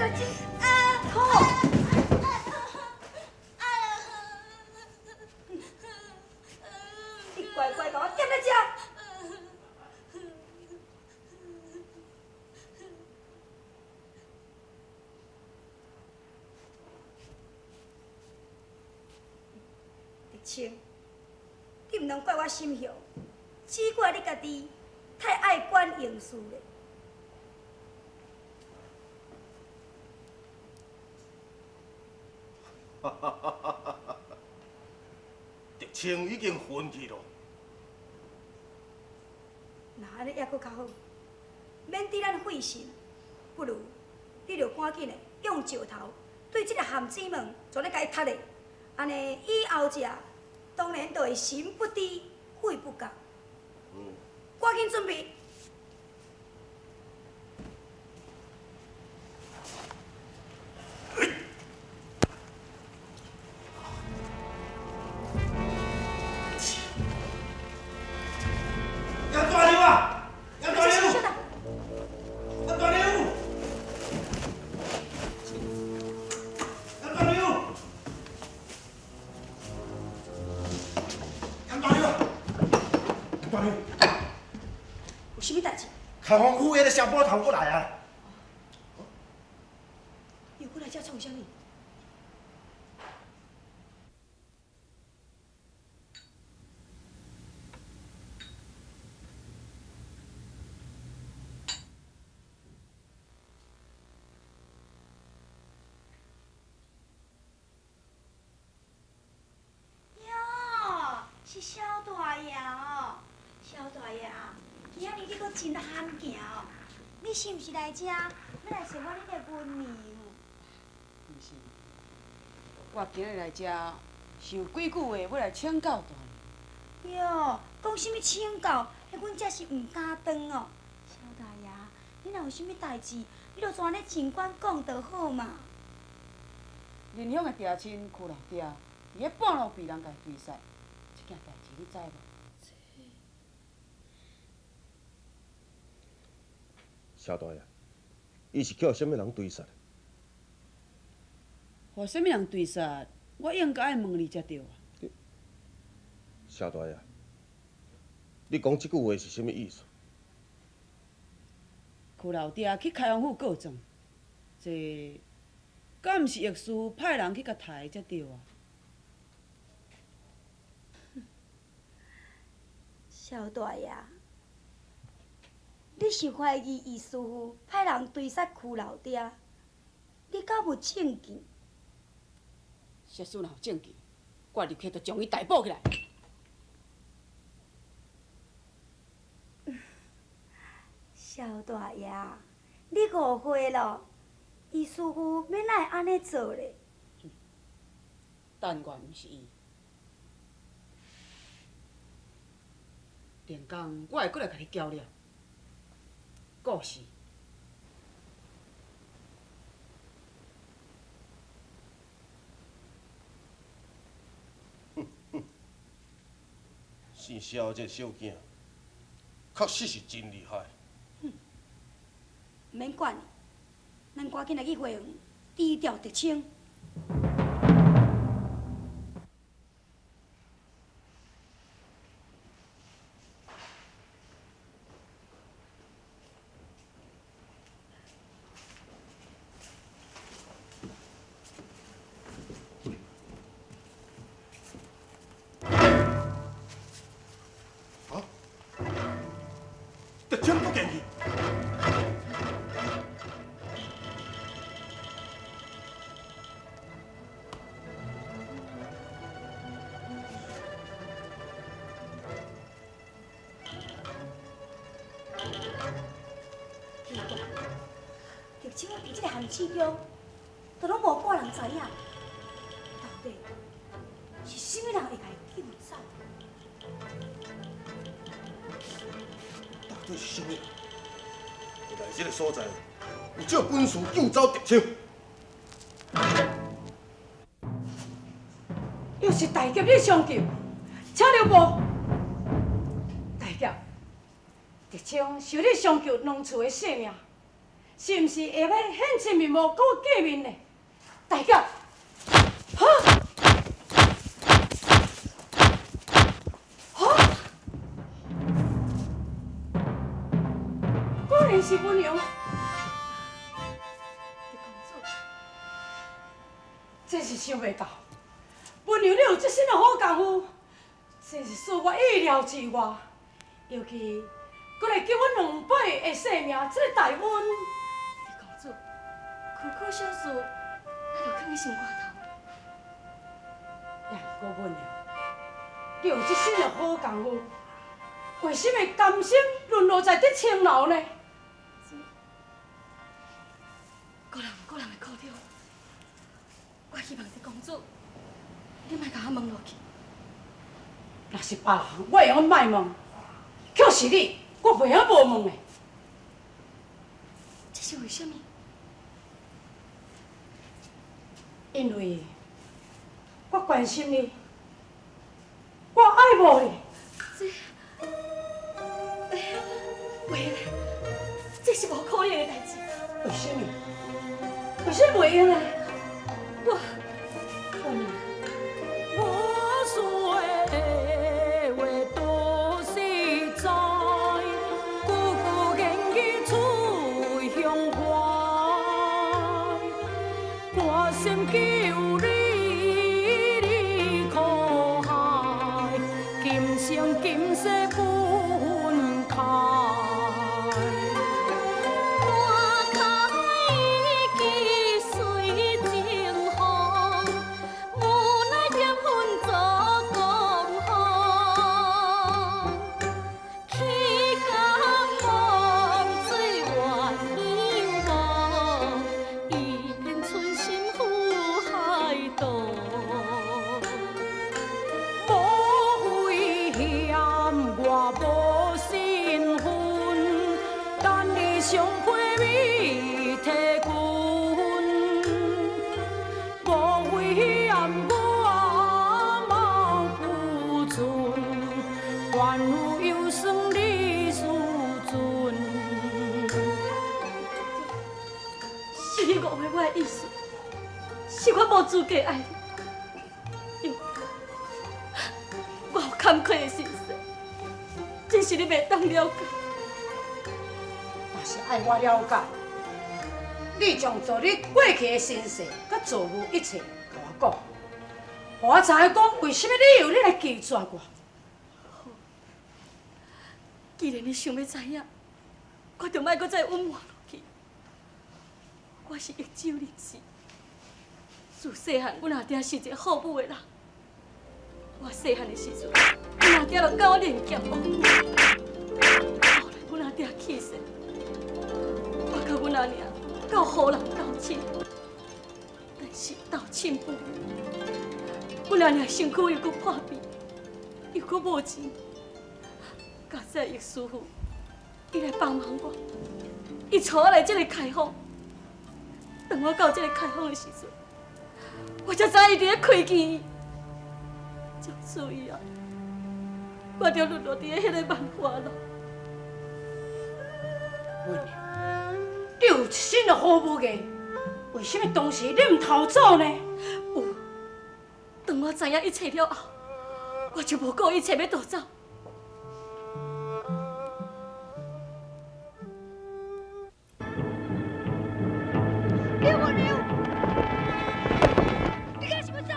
在真痛。你乖乖共我踮咧遮。德清，你毋通怪我心雄，只怪你家己太爱管闲事咧。德清已经昏去咯。若按呢犹阁较好，免得咱费神，不如你著赶紧的用石头对这个陷子门全咧共伊踢咧，按呢以后者当然就会神不知鬼不觉。赶紧准备。杨大牛啊！杨大牛！小等。杨大牛！杨大牛！杨大牛！杨大牛！有啥物代志？开封府彼个小波头过来啊！又阁来遮创啥物？哟，是萧大爷哦，萧大爷啊，今仔日你阁真罕行哦，你是毋是来遮欲来找我恁的文娘？毋是，我今日来遮是有几句话欲来请教大娘。哟，讲啥物请教？彼阮遮是毋敢当哦。萧大爷，你若有啥物代志，你就全咧尽管讲就好嘛。林乡的爹亲柯老爹，伫咧半路被人共追杀，这件代志你知无？萧大爷，伊是予啥物人追杀的？予啥物人追杀？我应该爱问你才对啊。萧大爷，你讲这句话是啥物意思？柯老爹去开封府告状，这敢毋是役师派人去共刣才对啊？萧大爷，你是怀疑伊师父派人追杀柯老爹？你敢有证据？假使若有证据，我立刻就将伊逮捕起来。萧大爷，你误会了，伊师父欲哪会按呢做咧？但愿毋是伊。连工我会阁来共你交了。故事。姓萧这个小囝，确实是真厉害。哼，毋免管伊，咱赶紧来去花园除掉德清。德清不见去。奇怪，德清伫这个陷阱中，都拢无半人知影，到底是啥物人会共伊救走？到底是啥物人会来这个所在，有这本事救走德清？又是大侠你相救，请了无？大侠，德清受你相救两次的性命，是毋是會欲現真面目佮我見面呢？大俠，哈，哈，果然是文娘。狄公子，真是想袂到，文娘你有這身的好功夫，真是出我意料之外。尤其，閣來救阮兩擺的性命，這個大恩。狄公子，區區小事，咱就囥佇心肝頭。也毋過文娘，你有這身的好功夫，為什麼甘心淪落在這青樓呢？各人有各人的苦衷，我希望狄公子，你莫共我問落去。若是別人，我會用莫問；卻是你，我袂曉無問的。這是為什麼？因為我關心你，我愛慕你。這，袂的，這是無可能的代誌。為什麼？為什麼袂用呢？我，我說的話都實在，句句言語出胸懷，我心求你離苦海，今生今世分開。是我無資格愛你，因為我有坎坷的身世，這是你袂當了解。若是愛我了解，你將做你過去的身世，佮造遇一切，共我講，予我知影講為什麼理由你來拒絕我。好，既然你想欲知影，我就莫閣再隱瞞落去。我是益州人士。自細漢，阮阿爹是一個好武的人。我細漢的時陣，阮阿爹就教我練劍武。後來阮阿爹去世，我佮阮阿娘到湖南投親，但是投親不遇，阮阿娘身軀又閣破病，又閣無錢。佳哉易師傅，伊來幫忙我，伊帶我來這個開封。當我到這個開封的時陣，我才知伊佇咧開機，從此以後，我就淪落佇咧彼个萬花樓。文娘，你有一身的好武藝，為什麼當時你毋逃走呢？有，當我知影一切了後，我就無顧一切欲逃走。劉文良，你敢是欲走？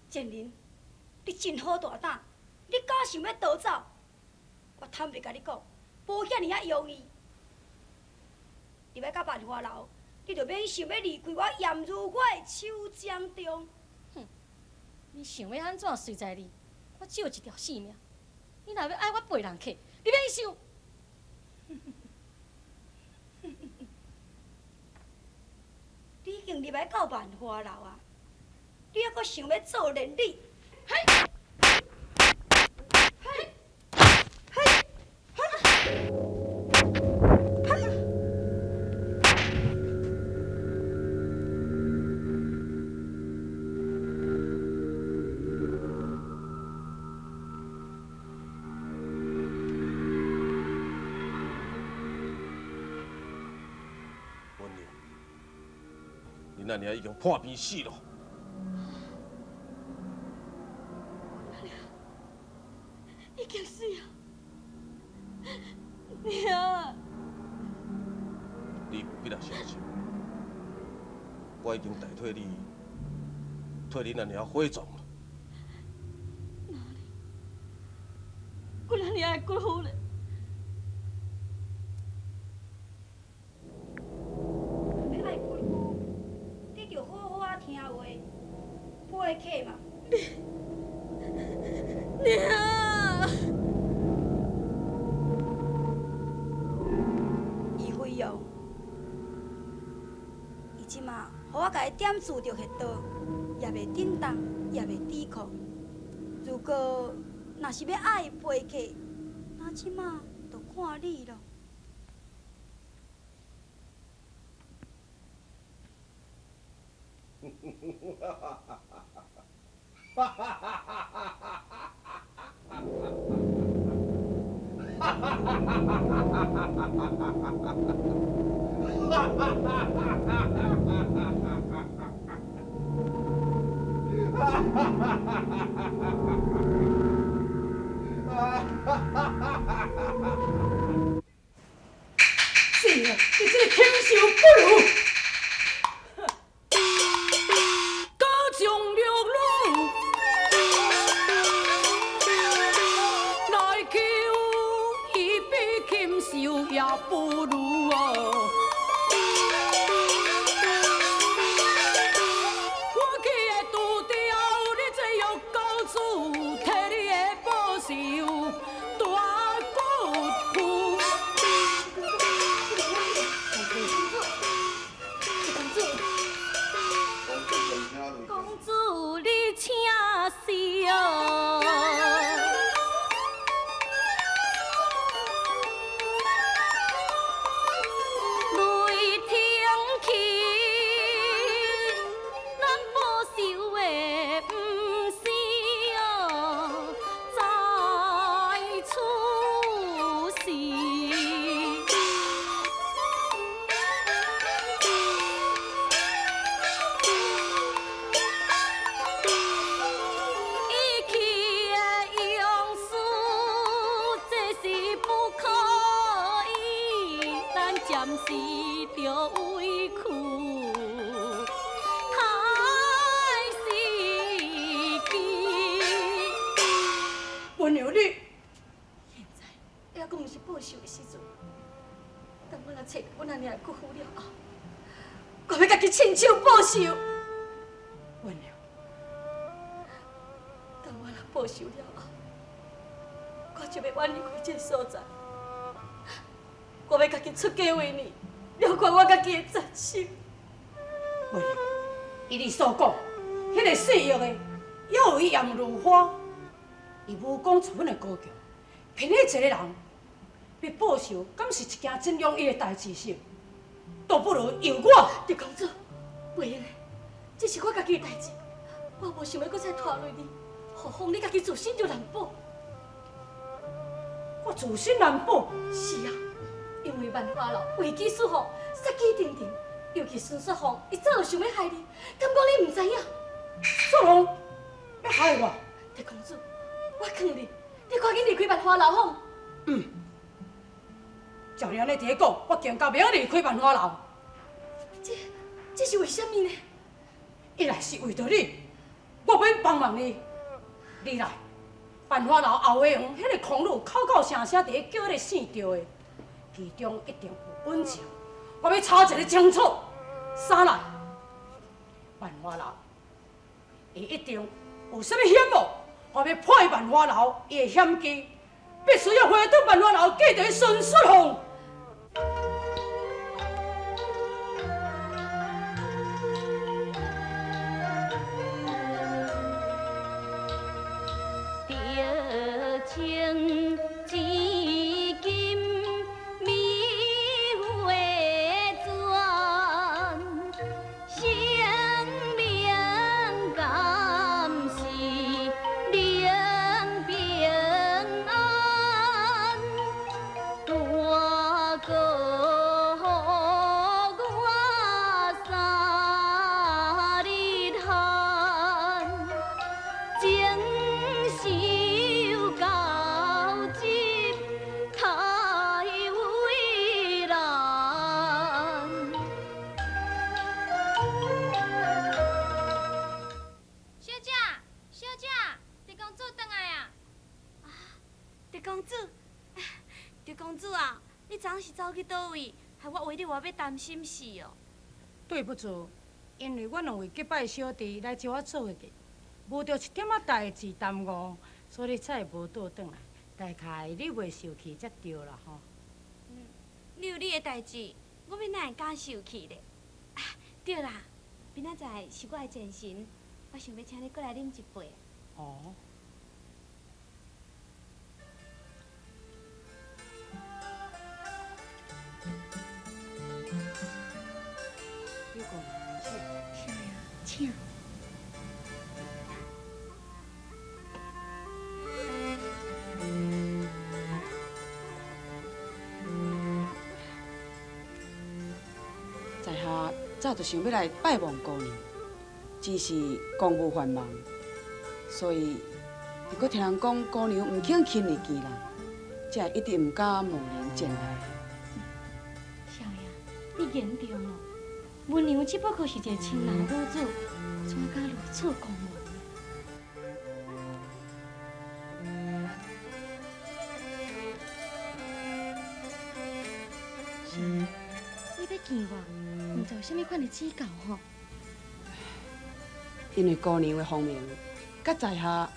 贱人，你真好大胆，你敢想欲逃走？我坦白共你講，無遐爾仔容易。入來到萬花樓，你就免想欲離開我嚴如我的手掌中。哼，你想欲按怎隨在你，我只有一條性命。你若欲愛我陪人客，你免想。你已经入来到万花楼啊，你犹阁想欲做连理？嘿，嘿，嘿，嘿，嘿！恁阿娘已经破病死咯。阮阿娘已经死啊！娘，你不必来相信，我已经代替你，替恁阿娘火葬了。哪里？阮阿娘的骨灰咧？陪客嘛，娘，伊飞扬，伊这马予我共伊点住著穴道，也袂震动，也袂抵抗。如果若是欲爱陪客，那这马就看你咯。哈哈哈哈哈哈！死了！你这个禽兽不如！也不如哦。我去的拄著你这玉公主，替你的报仇大骨灰。公主，你请笑。我欲家己亲手报仇。温娘，等我若报仇了后，我就欲远离开这个所在。我欲家己出家为尼，了却我家己的责任。温娘，依你所讲，彼个姓叶的，犹有伊颜如花，伊武功十分的高强，凭彼一个人欲报仇，敢是一件真容易的代志是？倒不如由我。狄公子，袂用的，这是我家己的代志，我无想欲阁再拖累你，何况你家己自身就难保。我自身难保？是啊，因为万花楼危机四伏，杀机重重，尤其孙雪凤，伊早就想欲害你，敢讲你毋知影？雪凤欲害我？狄公子，我劝你，你赶紧离开万花楼好？嗯。照你按呢伫咧讲，我更加袂晓离开万花楼。这是为啥物呢？一来是为著你，我欲帮忙你；二来，万花楼后花园彼个空女口口声声伫咧叫彼个姓赵的，其中一定有隐情，我欲查一个清楚。三来，万花楼伊一定有啥物险恶，我欲破万花楼伊的险机，必须要回转万花楼，见著孙雪凤。穿钱金美花钻，生命敢是能平安？大哥予我三日汉，情修交织太为难。小姐，小姐，狄公子转来啊！啊，狄公子，狄公子啊，你昨昏是走去佗位，害我为你活欲担心死哦。对不住，因为阮两位结拜小弟来招我做伙去，无著一点仔代志耽误，所以才会无倒转来。大概你袂受气才对啦吼。你有你的代志，我欲哪会敢受气咧？啊，对啦，明仔载是我的前辰，我想欲请你过来啉一杯。哦。刘姑娘，请。少爷，请。在下早就想欲来拜望姑娘，只是公务繁忙，所以又阁听人讲姑娘毋肯轻易见人，才会一直毋敢贸然前来。少爷，你言重咯，文娘只不过是一个青楼女子，怎敢如此讲话？少爷，你欲见我，毋知有啥物款的指教吼？因为姑娘的芳名，佮在下，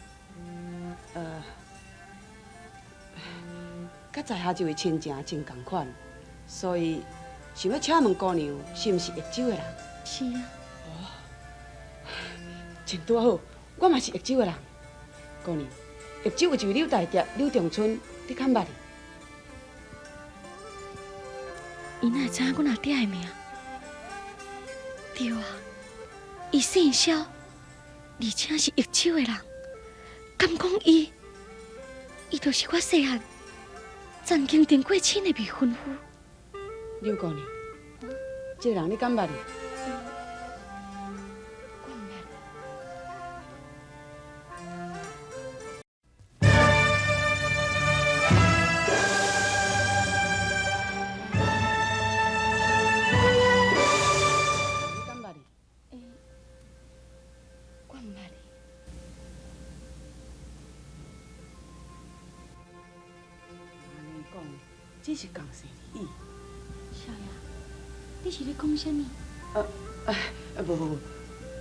佮在下这位亲情真仝款，所以想欲请问姑娘是毋是益州的人？是啊。哦，真拄好，我嘛是益州的人。姑娘，益州有一位柳大侠柳仲春，你敢捌？伊哪会知影阮阿爹的名？对啊，伊姓萧，而且是益州的人，敢讲伊，伊就是我细汉曾经订过亲的未婚夫。柳姑娘，这个人你敢捌？我毋捌。你敢捌？我毋捌。按呢讲，真是仝势而已。少爷，你是咧讲啥物？无无无，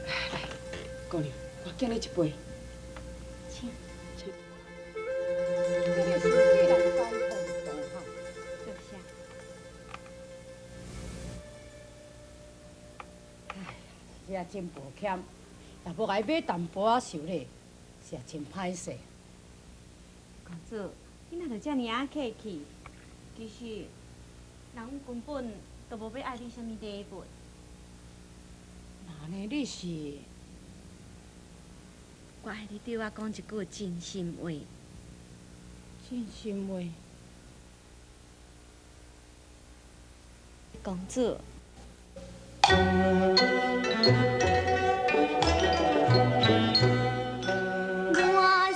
来，姑娘，我敬你一杯。请。请。这个手机人交通动哈。多谢。哎，是啊，真抱歉，也无共伊买淡薄仔寿礼，是啊，真歹势。公子，你哪著遮尔仔客气？其实，人阮根本就无欲爱你啥物礼物。那呢，你是？我爱你对我讲一句真心话。真心话。公子。我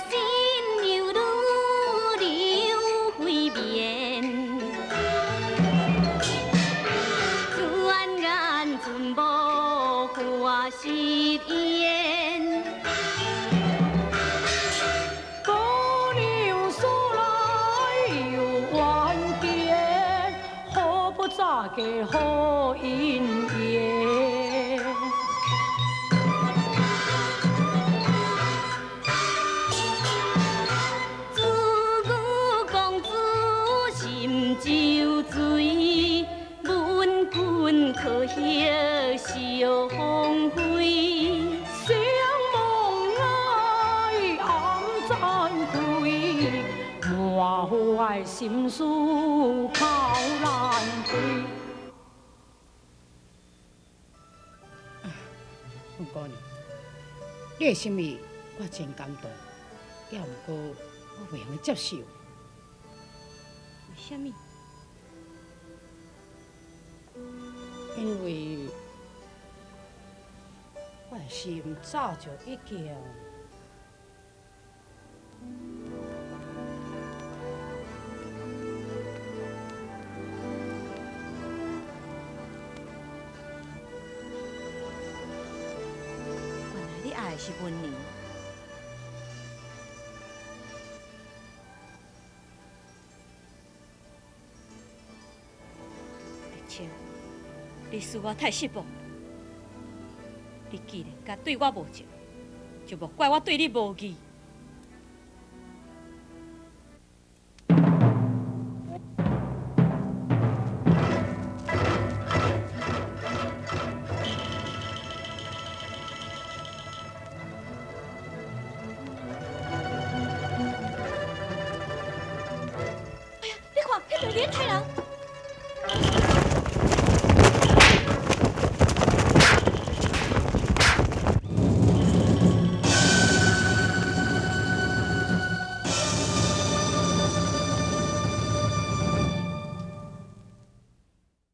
心犹如流飞绵，转眼阵无花失言。姑娘素来有冤结，何不早嫁好姻缘？子女公子心酒醉，问君可晓相会？谁的心事口难开。阮姑娘，你的心意我真感动，也毋过我袂用得接受。为啥物？因为我的心早就已经……原来你爱的是文年。德清，你使我太失望。你既然敢对我无情，就莫怪我对你无义。哎呀，你看，彼边伫咧杀人！